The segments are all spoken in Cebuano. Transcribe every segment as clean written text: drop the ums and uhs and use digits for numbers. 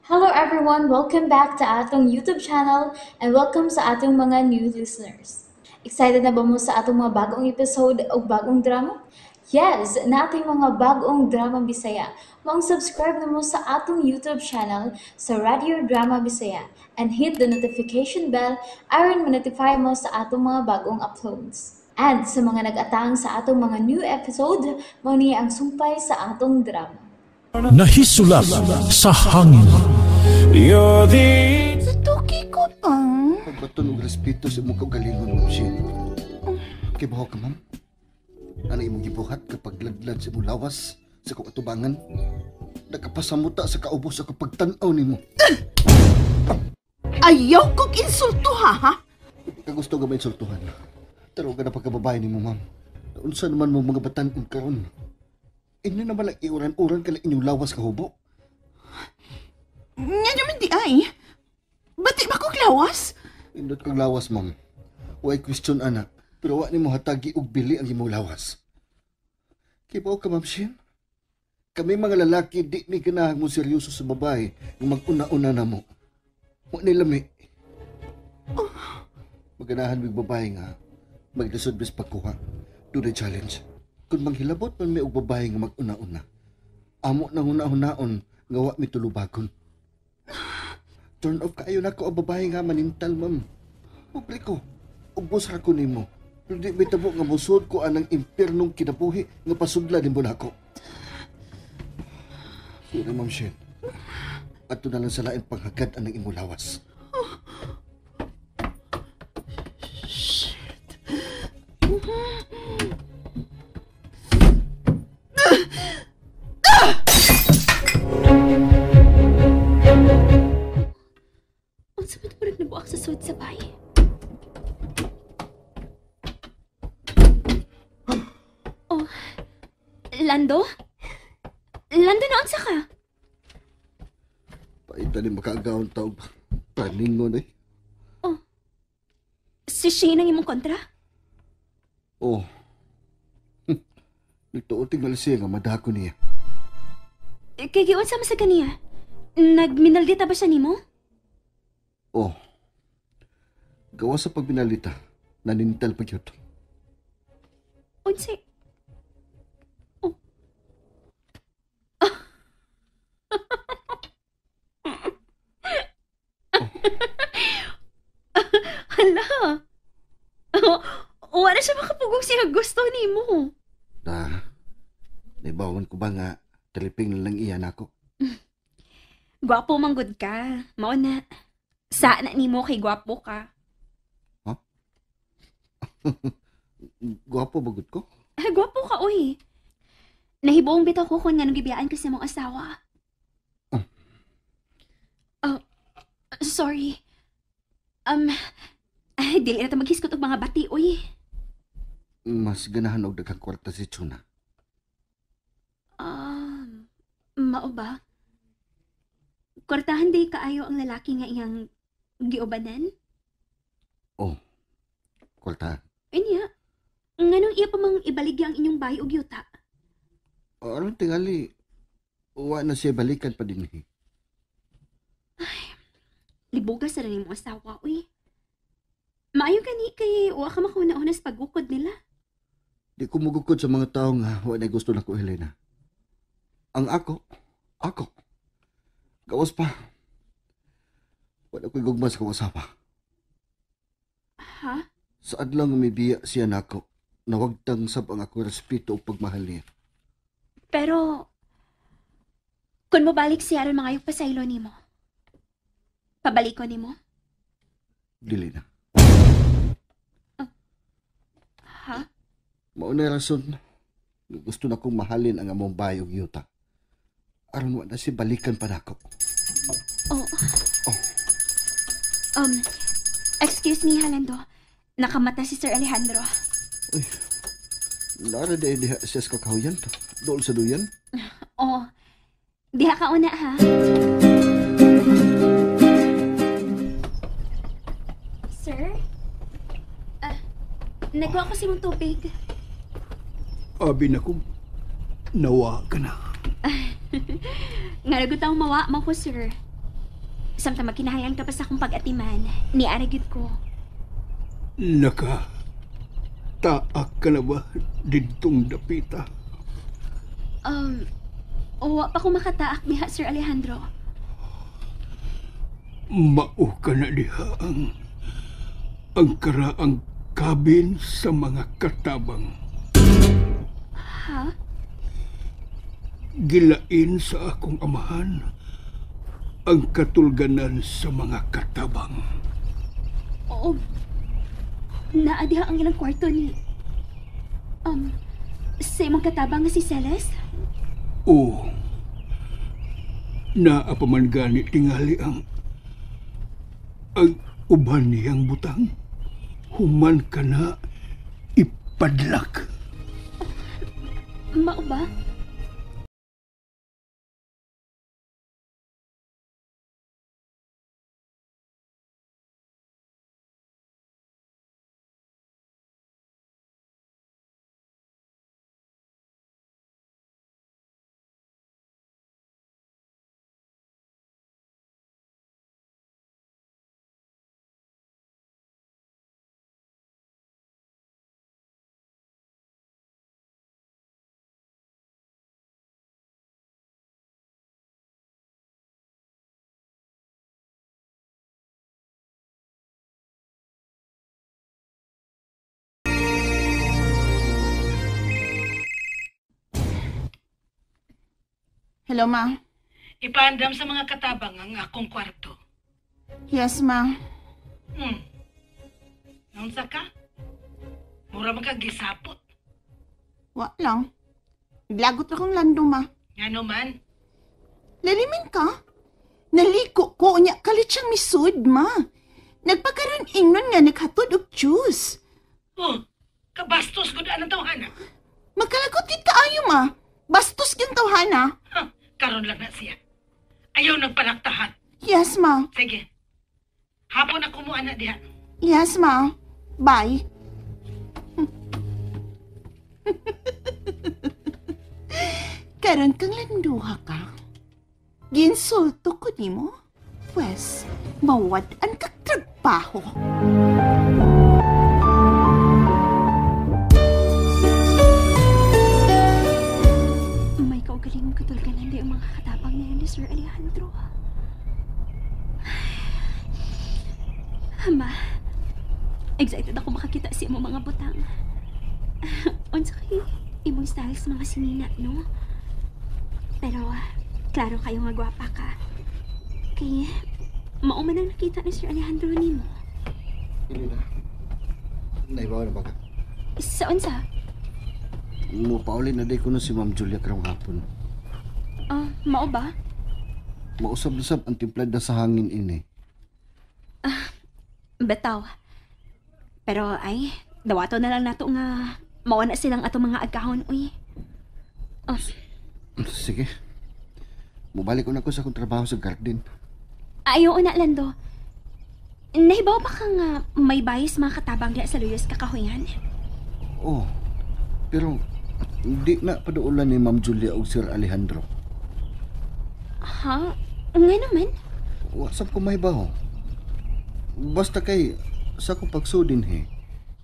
Hello everyone! Welcome back to atong YouTube channel and welcome sa atong mga new listeners. Excited na ba mo sa atong mga bagong episode o bagong drama? Yes! Nating mga bagong drama Bisaya. Maong subscribe na mo sa atong YouTube channel sa Radio Drama Bisaya and hit the notification bell aron ma-notify mo sa atong mga bagong uploads. And sa mga nag-atang sa atong mga new episode, mao ni ang sumpay sa atong drama. Nahisulap sa hangin. You're the Tuki ko pa. Pagbaton og respeto sa imong kaugalingon, Ma'am Shin. Kibaho ka, ma'am. Ano imong gibuhat kapag ladlad sa imong lawas sa kong atubangan? Nakapasamuta sa kaubos sa pagtan-aw nimo. Ayaw kong insulto ha? Hindi ka gusto nga mainsultuhan. Pero ka na pagkababae nimo, ma'am. Unsa naman mo mga batan-on karon? Inyo naman lang iuran-uran ka lang inyong lawas kahubo. Nga naman di ay. Bati ba kong lawas? Indot kang lawas, ma'am. Way question, anak. Pero wa nimo hatagi og bili ang imong lawas. Kibaw ka, Ma'am Shin? Kami mga lalaki, di mi ganahan mo seryoso sa babae nga mag-una-una na mo. Wa nila mi. Maganahan mig babae nga maglisod bis pagkuha. Do the challenge. Kung manghilabot man mi og babae nga mag-una-una, amo nang huna-hunaon nga wa mi tulubagon. Turn off kaayo nako ang babae nga manintal, ma'am. Pobre ko. Ubos ra ko nimo. Pero di mitabo nga musod ko anang impernong kinabuhi nga pasudla nimo nako. Pero Ma'am Shen, ato na lang sa laing panghagad anang imong lawas. Shit. Unsa man parang nabuak sa suod sa bay? Oh, Lando? Lando, naunsa ka? Paita ni makaagawon taog. Praningon eh. Oh, si Shane ang imong kontra? Oh. Nagtuo tingali siya nga madako niya. Kay giunsa man sa kaniya? Nagminaldita ba siya nimo? Oh. Gawa sa pagbinalita, nanintal pa gyud. Unsay? Oh. Hala. Wala siya makapugong siya gusto nimo. Da. Naibawan ko ba nga triping na lang iyan ako? Gwapo man gud ka. Mao na. Sa na nimo kay gwapo ka. Ha? Gwapo ba gud ko? Gwapo ka oy. Nahibuong bitaw ko kung nganong gibiyaan ka sa imong asawa. Oh. Oh, sorry. Ay, dili na ta maghisgot og mga bati oy. Mas ganahan og daghang kwarta si Chuna. Mao ba? Kwartahan di kaayo ang lalaki nga iyang giubanan? Oh, kwartahan. Inya, nganong iya pa mang ibaligya ang inyong bahay og yuta? Aron tingali, wa na siya balikan pa din. Ay, libugas na rin imong asawa, uy. Maayo gani kay wa ka makauna-una sa paggukod nila. Di ko mugukod sa mga tao nga wa na gusto nako, Helena. Ang ako, ako. Gawas pa. Wala ko'y gugma sa akong asawa. Ha? Sa adlaw nga mibiya siya nako, nawagtang sab ang ako respeto ug pagmahal niya. Pero, kung mobalik siya aron mangayong pasaylo nimo, pabaliko nimo? Dili na. Ha? Mao na rason. Gusto na kong mahalin ang among bahay ug yuta. Aron wa na si balikan pa nako. Oh. Oh. Excuse me, Halando. Nakamata si Sir Alejandro. Uy, nara di diha siya sa kakahuyan to. Dool sa duyan. Oh, diha ka una, ha? Sir? Nagkuha ko si mong tubig. Abi na ko, nawa ka na. Nga nagutang mawa mo ko, sir. Samtang magkinahanglan ka pa sa akong pag-atiman, niara gyud ko. Naka, taak ka na ba didtong dapita? Wa pa ko makataak diha, Sir Alejandro. Mao ka na diha ang karaang kabin sa mga katabang. Ha? Gilain sa akong amahan ang katulganan sa mga katabang. Oo. Naa diha ang ilang kwarto ni... sa imong katabang nga si Celeste? Oo. Naa pa man gani tingali ang uban niyang butang. Human ka na ipadlak. Mao ba? Hello, ma. Ipaandam sa mga katabang ang akong kwarto. Yes, ma. Naunsa ka? Mura man ka gisapot. Wa lang. Naglagot akong lando, ma. Ngano man? Lalimin ka? Naliko ko unya kalit siyang misud, ma. Nagpakaroon ingnon nga naghatod og juice. Oh, kabastos gud anang tawhana. Magkalagot gid kaayo, ma. Bastos gyud tawhana. Huh, karon lang na siya. Ayaw nagpalaktahan. Yes, ma. Sige. Hapon ako mo ana diha. Yes, ma. Bye. Karon kang landuha ka. Ginsulto ko nimo. Pwes, mawad-an kag trabaho. May kaugalingong katulganan di ang mga katabang niya ni Sir Alejandro. Ma, excited ako makakita sa imong mga butang. Unsa kay imong style sa mga sinina, no? Pero, klaro kayo nga gwapa ka. Kay, mao man ang nakita ni Sir Alejandro nimo. Elena, naibaw na ba ka? Sa unsa? Mupauli na day ko na si Ma'am Julia karong hapon. Mao ba? Mausab-usab ang timplada sa hangin ini. Bitaw. Pero ay, dawato na lang nato nga mao na silang atong mga agahon, uy. Oh. Sige. Mubalik ko na ko sa akong trabaho sa garden. Ayaw na, Lando. Nahibaw ba ka nga may bayis mga katabang diya sa Luyos Kakahuyan? Oh, pero hindi na paduulan ni Ma'am Julia o Sir Alejandro. Ha? Nga naman? Wasap ko mahibaw. Basta kay sa akong pagsudin he,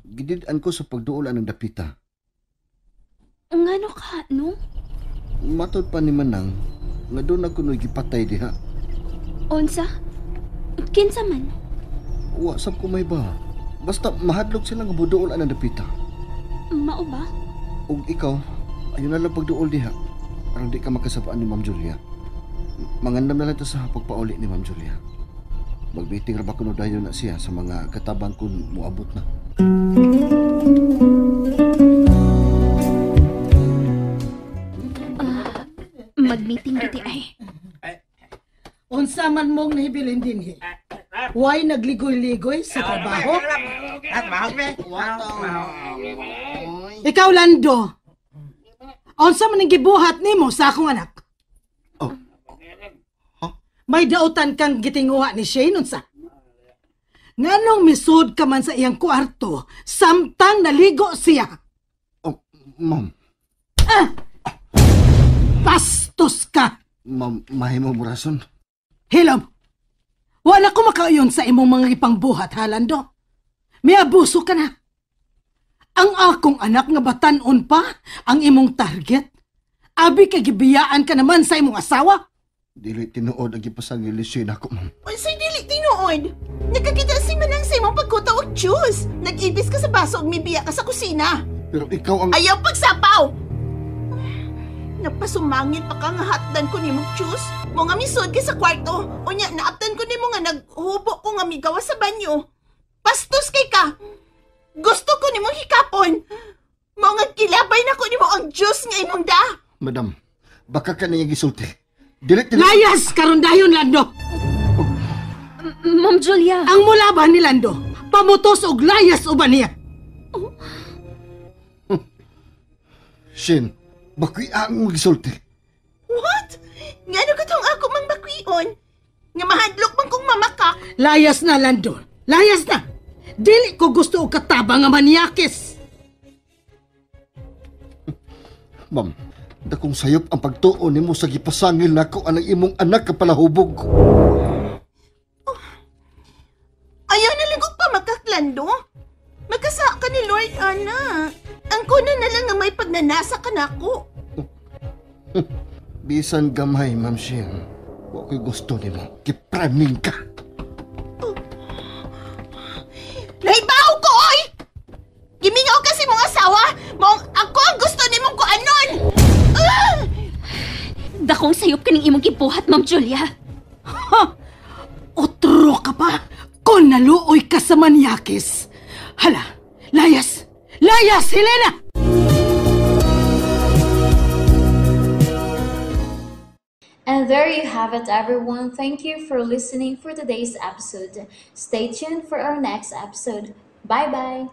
gidid-an ko sa pagduulan ng dapita. Ngano ka, no? Matod pa ni Manang, nga doon ako no'y gipatay diha. Unsa? Kinsa man? Wasap ko mahibaw. Basta mahadlok sila nga buduol ang dapita. Mao ba? Ug ikaw, ayun na lang pagduol diha. Aron di ka makasabaan ni Ma'am Julia. Mangandam na lang ito sa pagpauli ni Ma'am Julia. Magbiting ra ba kuno dayon na siya sa mga katabang kun moabot na. Mag-meeting giti ay. Unsa man mong nahibilin dinhi? Why nagligoy-ligoy sa trabaho? Ikaw, Lando. Unsa man ang gibuhat nimo sa akong anak? Oh. Huh? May dautan kang gitinguha ni Shane, unsa? Nganong misud ka man sa iyang kwarto samtang naligo siya? Oh, ma'am. Ah! Bastos ka! Ma'am, mahimo mo rason. Hilom! Wala ko makauyon sa imong mga ipangbuhat, ha, Lando? May abuso ka na. Ang akong anak nga batanon pa ang imong target. Abi kay gibiyaan ka naman sa imong asawa. Dili tinuod ang gipasangil ni Shane ako, ma'am. Unsay dili tinuod? Nagkakita si Manang sa imong pagkuta og juice. Nag-ibis ka sa baso ug mibiya ka sa kusina. Pero ikaw ang... Ayaw pagsapaw! Napasumangit pa ka nga hatdan ko nimo juice. Mo nga misod ka sa kwarto. Unya, naaptan ko nimo nga naghubo ko nga migawa sa banyo. Pastos kay ka! Gusto ko nimo hikapon. Mo nga kilabay na ko nimo ang juice nga imong da. Madam, baka ka na gisulti. Dili tinuod... Layas karon dayon, Lando. Ma'am Julia! Ang mulaban ni Lando, pamutos og layas uban niya. Shane, bakwi ang magisulti. What? Nga ano katong ako mang bakwion? Nga mahadlok man kong mamakak. Layas na, Lando. Layas na. Dili ko gusto og kataba nga manyakis. Ma'am, dakong sayop ang pagtuo nimo sa gipasangil nako anang imong anak kapalahubog. Ayaw na lang kong pamakak, Lando. Magkasa ka ni Lord, Ana. Ang kuna na lang nga may pagnanasa ka nako. Bisan gamay, Ma'am Shane. Wa ko'y gusto nimo. Gipraning ka. Nahibaw ko, oy! Gimingaw kasi mong asawa. Maong ako ang gusto nimong kuanon. Ah! Dakong sayop kaning imong gibuhat, Ma'am Julia. Ha? Otro ka pa. Kung naluoy ka sa manyakis. Hala, layas! Layas, Helena! And there you have it, everyone. Thank you for listening for today's episode. Stay tuned for our next episode. Bye bye.